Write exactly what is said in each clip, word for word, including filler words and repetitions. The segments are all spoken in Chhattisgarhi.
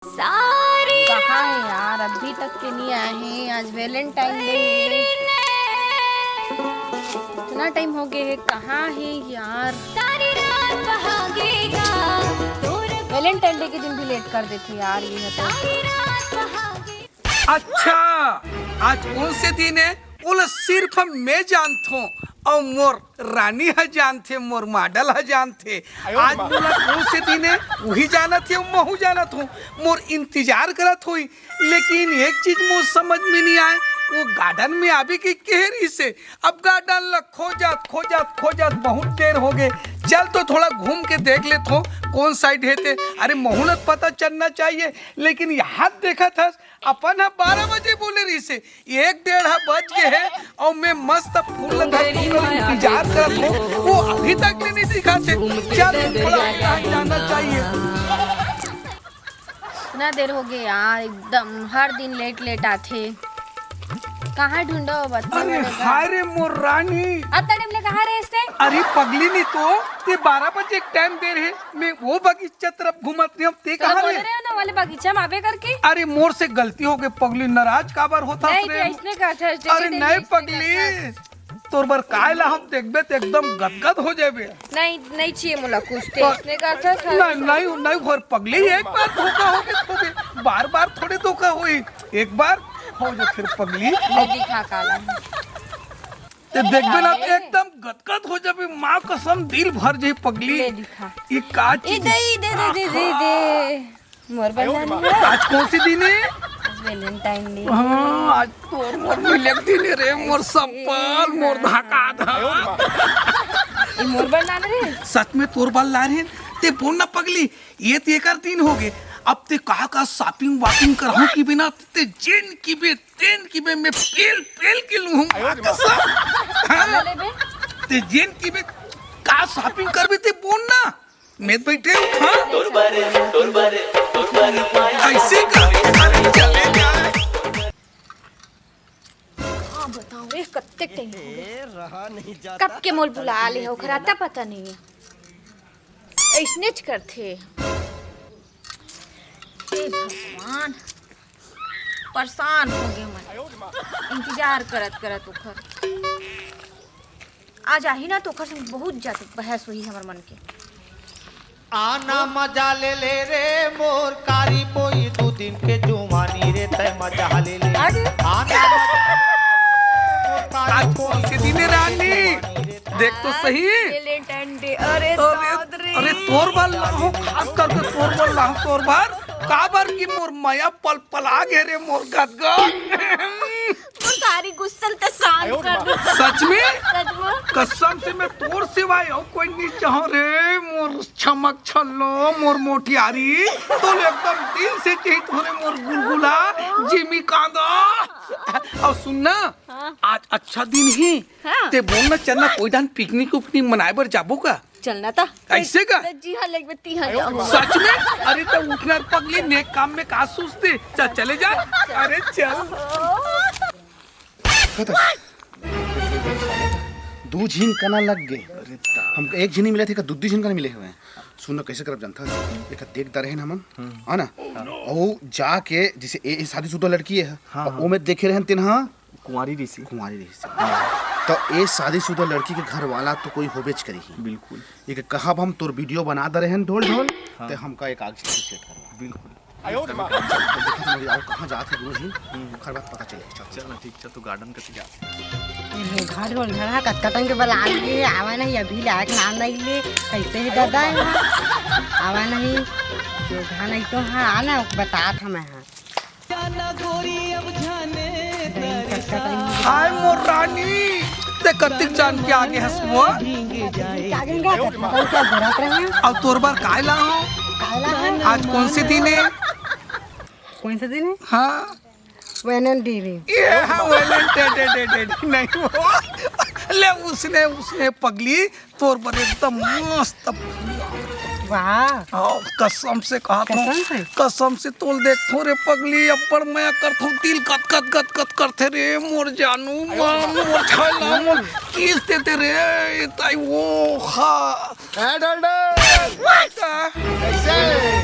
कहाँ हे यार, अभी तक के नहीं आए हैं। आज वैलेंटाइन डे हे, इतना टाइम हो गए हे, कहाँ हे यार? वैलेंटाइन डे के दिन भी लेट कर देथे यार ये तो। अच्छा, आज कौन से दिन हे? ओला सिर्फ मैं जानथों अउ मोर रानी ह जानथे, मोर मॉडल ह जानथे। आज मोला कौन से दिन हे, उही जानत हे, महू जानत हूँ। मोर इंतजार करत होही, लेकिन एक चीज मोर समझ में नहीं आए, वो गार्डन में आबे के कहे रहिसे। अब गार्डन ला खोजत, खोजत, खोजत बहुत देर हो गए। चल तो थोड़ा घूम के देख लेथों, कौन साइड हे ते। अरे महू ला पता चलना चाहिए, लेकिन यहाँ देखत हस, अपन ह बारह बजे बोले रहिसे, एक डेढ़ ह बज गए हे, अउ मैं मस्त फूल लगा के इंतजार करत हूँ, वो अभी तक नहीं दिखा थे। चल, थोड़ा कहाँ जाना चाहिए। इतना देर हो गए यार, एकदम हर दिन लेट लेट आथे। कहाँ ढूंढो बता अरे मेरे घर। हाय रे मोर रानी। अतना टाइम ले कहाँ रहे थे? अरे पगली नहीं तो, ते बारह बजे एक टाइम दे रहे, मैं वो बगीचा तरफ घूमत रहे, ते कहाँ बोले रहे? रहे हो ना वाले बगीचा में आबे करके। अरे मोर से गलती हो गई पगली, नाराज काबर होत हस नहीं, रे? तो इसने कहा था, अरे नहीं पगली, तोर बर काय ला हम देखबे त एकदम गदगद हो जाबे। नहीं, नहीं चाहिए मोला कुछ, ते इसने कहा था। नहीं, नहीं, नहीं, घर पगली, एक बार धोखा हो गए, हो गए, बार बार थोड़े धोखा होई, एक बार हो जो फिर पगली। ये दिखा काला। ते देखबे ना, अरे। एकदम गदगद हो जाबे, माँ कसम, दिल भर जाई पगली। ले दिखा। ये का ए, चीज? दे, दे, दे, दे, दे, दे। मोर बंधन है। आज कौन सी दिन है? आज वैलेंटाइन डे। हाँ, आज तोर मोर मिले के दिन है रे, मोर सप्पल, मोर धका धक। ये मोर बर लाने रे। सच में तोर बर ला रहे, ते बोल ना पगली, ये तो एकर दिन हो गए। अब ते कहा का शॉपिंग वॉपिंग कराऊं कि बिना ते जेन की बे, तेन की बे, मैं पेल पेल के लूं हूं। कसम। हाँ? ले बे। ते जेन की बे, का शॉपिंग करबे ते बोल ना। मैं तो बैठे हूँ, हाँ? ऐसे का? अरे चले जाए। का बताओ रे, कत्ते टाइम हो गए। कब के मोल बुला ले हो, घर आता पता नहीं है। ऐसने च करथे। हे भगवान, परेशान हो गए मैं इंतजार करत करत ओखर। आज आही ना तो ओखर संग बहुत ज्यादा बहस होही हमर मन के। आना मजा ले ले रे मोर कारी बोई, दू दिन के जुवानी रे तय मजा ले ले। अरे। आना मजा आज कौन से दिन है रानी? देख तो सही। Valentine day. अरे अरे, दाद रे। अरे तोर बर लाहूं, खास करके तोर बर लाहूं, तोर बर। काबर की मोर मया पल पला गे रे मोर गदगद। वो सारी गुस्सा ल त शांत कर दो। सच में? सच में। कसम से मैं तोर सिवाय अउ कोई नहीं चाहूं रे, मोर छमक छल्लो, मोर मोटियारी। तो एकदम दिल से चाहित हों रे मोर गुलगुला, जिमी कांदा। अउ सुन ना, हाँ। आज अच्छा दिन ही। हाँ। ते बोल ना, चलना कोई डान पिकनिक उकनिक मनाए बर जाबो का? चलना था। ऐसे का? जी हाँ, लेके बत्ती हाँ जाओ। सच में? अरे तो उठना पगली, नेक काम में का सुस्ती। चल, चले जा। अरे चल। दू झिन कना लग गे। हम एक झिन मिले थे, का दू दू झिन कना मिले हुए हैं। सुन ना, कैसे करब जानता है? एक देख डरे हैं हमन, है ना? और जाके, जैसे ए, ए शादीशुदा लड़की है, हाँ, और हाँ। वो में देखे रहन तेन हाँ, कुंवारी रहिसे। कुंवारी रहिसे। तो ए शादीशुदा लड़की के घर वाला तो कोई होबेच करिही। बिल्कुल। ये के कहब हम तोर वीडियो बना दे रहे हैं ढोल ढोल, हाँ। ते हमका एक आग से सेट करवा। बिल्कुल। देखत हन अभी आओ कहाँ जात हे दोनों झिन, हम्म। ओखर बाद पता चले। चल। चल ना, ठीक, चल तू गार्डन कति जा। अरे घर ढोल ढोल कतका टंग के बला लिए, आवा नहीं अभी लायक नाम नहीं ले, कैसे है दादा? आवा नहीं, जो घर नहीं तो हाँ, आना, बतात हमें हाँ। हाय मोर रानी, ते कतिक जान के आगे हस वो? अब तोर बर काय लाहूं? आज कौन से दिन है? कौन से दिन है? हाँ। Valentine day. ये हाँ, Valentine day, day, day, day, नहीं वो। ले उसने, उसने पगली, तोर बर एकदम मस्त फूल। वाह। आओ, कसम से कहत हूँ, कसम से? कसम से तोल देखथों रे पगली, अब्बड़ मया करथों, दिल कत कत कत कत करथे रे मोर जानू, मोर छैला, मोर किस देते रे, ए ताई वो हा। ए डलडल, का? कैसे?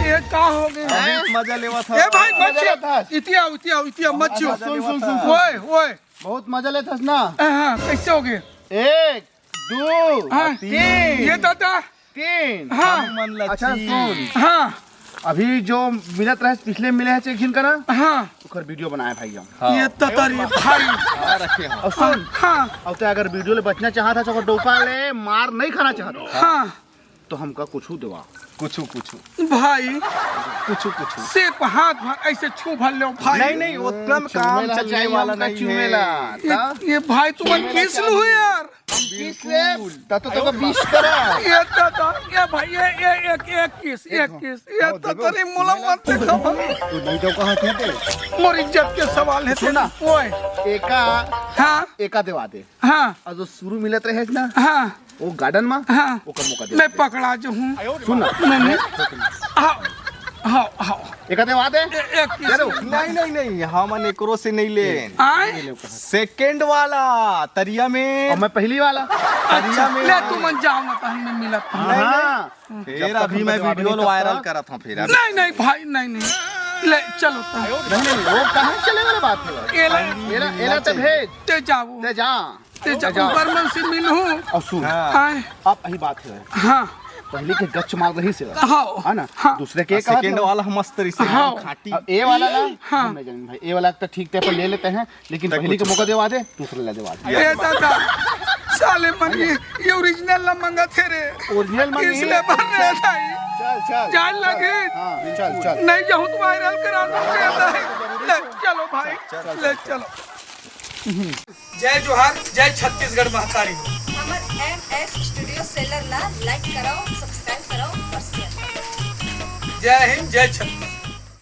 ये का हो गया? अभी मजा लेवा था। ए भाई, मत मजा लेवा था। इतिया, इतिया, इतिया, मत छू। सुन, सुन, सुन, सुन। ओए, ओए। बहुत मजा लेथस ना। हाँ, कैसे हो गए? एक, दो, हाँ, तीन। ये दादा। तीन। हाँ। हम मन ला अच्छा, चीज। सुन। हाँ। अभी जो मिलत रहे, पिछले मिले हैं एक झिन करा। हाँ। ओकर वीडियो बनाए भाई हम। हाँ। ये दादा रे भाई। हाँ, रखे हैं। और सुन। हाँ। और ते अगर वीडियो ले बचना चाहत है, तो डोपा ले मार नहीं खाना चाहत हो। हाँ। तो हमका कुछ देवा। कुछ, कुछ। भाई। कुछ, कुछ। सिर्फ हाथ भर ऐसे छू भर लो भाई। नहीं, नहीं, उतना में काम चलने वाला नहीं है। ये, ये भाई तुमन किस लो हो यार? हम किस ले? ता तो तोका बीस करा। ये तो, तो, ये भाई, ये, ये, एक, एक किस, एक किस। ये तो तेरी मुलाकात से खबर। तू नहीं तो कहा थे ते। मोर इज्जत के सवाल है सुन ना। तेरी। ओए। एका, हाँ। एका देवा दे। हाँ। और जो शुरू मिलत रहे ना। हाँ। वो गार्डन में। हाँ। ओकर मौका दे। मैं पकड़ा जो हूँ। सुन ना। नहीं, नहीं। हाँ, हाँ, हाँ। एका देवा दे। ए-, एक किस। दे दो। नहीं, नहीं, नहीं, हमन एकरो से नहीं ले। आए? सेकंड वाला, तरिया में। और मैं पहली वाला। अच्छा, तरिया में। ले, तुमन जाओ ना, तहन मैं मिलत हूँ। हाँ। फिर अभी मैं वीडियो वायरल करत हूँ, फिर अभी। नहीं, नहीं, भाई, नहीं, नहीं। ले, चलो, तहन। नहीं, नहीं, वो कहाँ चले वाला बात है? एला, एला, एला तो भेज। ते जाओ। ते जा। ते जा, जा। ऊपर मन से मिलहूँ। और सुन, हाँ। आए। अब यही बात है। हाँ। पहले के गच मार रही से। हाँ। है ना? हाँ। दूसरे के कहा सेकंड था? वाला हम मस्त रही से। हाँ। खाटी। अब ए वाला ना, हाँ। हम नहीं जानेंगे भाई। ए वाला तो ठीक थे, अपन ले लेते हैं, लेकिन पहले के मौका देवा दे, दूसरे ले देवा दे। ए दादा, साले मन ये, ये ओरिजिनल ना मंगा थे रे। ओरिजिनल मंगा इसलिए बन रहे भाई। चल, चल। चल लगे। हाँ, चल, चल। नहीं जाऊँ तो वायरल करा दूँ। ले, चलो भाई, ले चलो। जय जोहार, जय छत्तीसगढ़ महतारी हो। हमर एम एस स्टूडियो सेलर ला लाइक कराओ, सब्सक्राइब कराओ और शेयर कराओ। जय हिंद, जय छत्तीसगढ़।